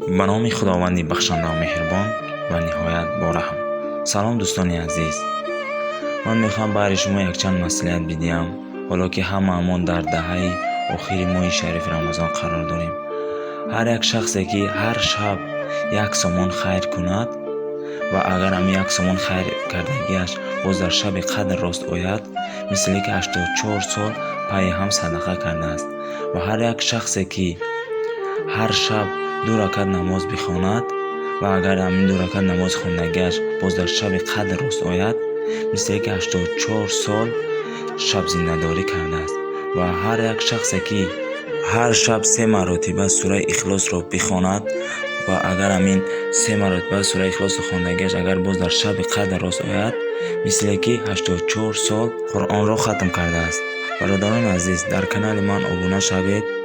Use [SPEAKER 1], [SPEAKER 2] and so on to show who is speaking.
[SPEAKER 1] Ба номи Худованди бахшандаву меҳрубон ва ниҳоят бораҳм. Салом, дӯстони азиз! Ман мехоҳам баҳри шумо якчанд маслиҳат бидиҳам. Ҳоло ки ҳамаамон дар даҳаи охири моҳи шарифи Рамазон қарор дорем, ҳар як шахсе, ки ҳар шаб 1 сомон хайр кунад ва агар ҳамин 1 сомон хайр кардагиаш боз дар шаби қадр рост ояд, мисли ки 84 сол пайи ҳам садақа кардааст. Ва ҳар як шахсе, ки ҳар шаб ду ракат намоз бихонад ва агар ҳамин ду ракат намоз хондагиаш боз дар шаби қадр рост ояд, мисли ки 84 сол шабзиндадорӣ кардааст. Ва ҳар як шахсе, ки ҳар шаб се маротиба сураи Ихлосро бихонад ва агар ҳамин се маротиба сураи Ихлосро хондагиаш агар боз дар шаби қадр рост ояд, мисле ки 84 сол Қуръонро хатм кардааст. Бародарони азиз, дар канали ман обуна шавед.